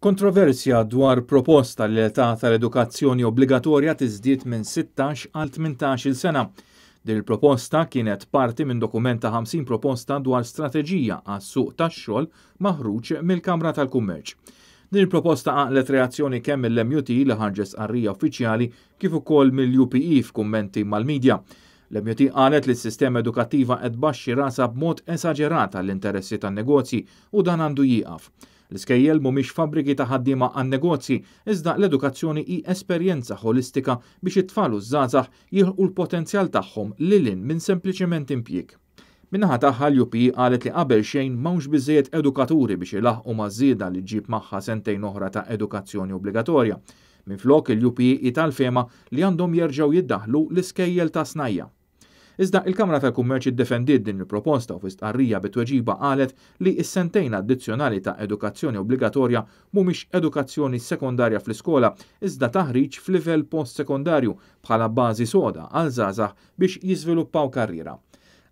Kontroversja dwar proposta li l-età tal-edukazzjoni obbligatorja tiżdied minn 16 għal 18-il sena. Din il-proposta kienet parti minn dokument ta' 50 proposta dwar strateġija għas-suq tax-xogħol maħruġ mill-Kamra tal-Kummerċ. Din il-proposta qanqlet reazzjoni kemm mill-MUT li ħarġet stqarrija uffiċjali kif ukoll mill-UPE f'kummenti mal-midja. L-MUT qalet li s-sistema edukattiva qed tbaxxi rasha b'mod esaġerat għall-interessi tan-negozji u dan għandu jieqaf. L-iskejjel mhumiex fabbriki ta' ħaddiema għan-negozji, iżda l-edukazzjoni hi esperjenza ħolistika biex it-tfal u ż-żgħażagħ jilħqu l-potenzjal tagħhom lil hinn minn sempliċement impjieg. Min-naħa tagħha l-UPE qalet li qabel xejn m'hawnx biżżejjed edukaturi biex ilaħħqu maż-żieda li ġġib magħha sentejn oħra ta' edukazzjoni obbligatorja. Minflok il-UPE hi tal-fehma li għandhom jerġgħu jiddaħħlu l-iskejjel ta' snajja'. Iżda il-Kamra tal-Kummerċ iddefendiet din il-proposta u fi stqarrija bi tweġiba qalet li s-sentejn addizzjonali ta' edukazzjoni obbligatorja mhumiex edukazzjoni sekondarja fl-iskola iżda taħriġ f'livell post-sekondarju bħala bażi soda għal żgħażagħ biex jiżviluppaw karriera.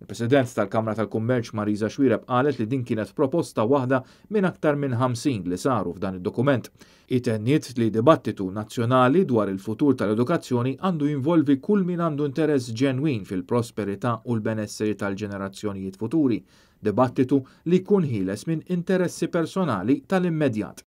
Il-President tal-Kamra tal-Kummerċ Marisa Xuereb qalet li din kienet proposta waħda minn aktar minn 50 li saru f'dan id-dokument. Itenniet li dibattitu nazzjonali dwar il-futur tal-edukazzjoni għandu jinvolvi kull min għandu interess ġenwin fil-prosperità u l-benesseri tal-ġenerazzjonijiet futuri, dibattitu li jkun ħieles minn interessi personali tal-immedjat.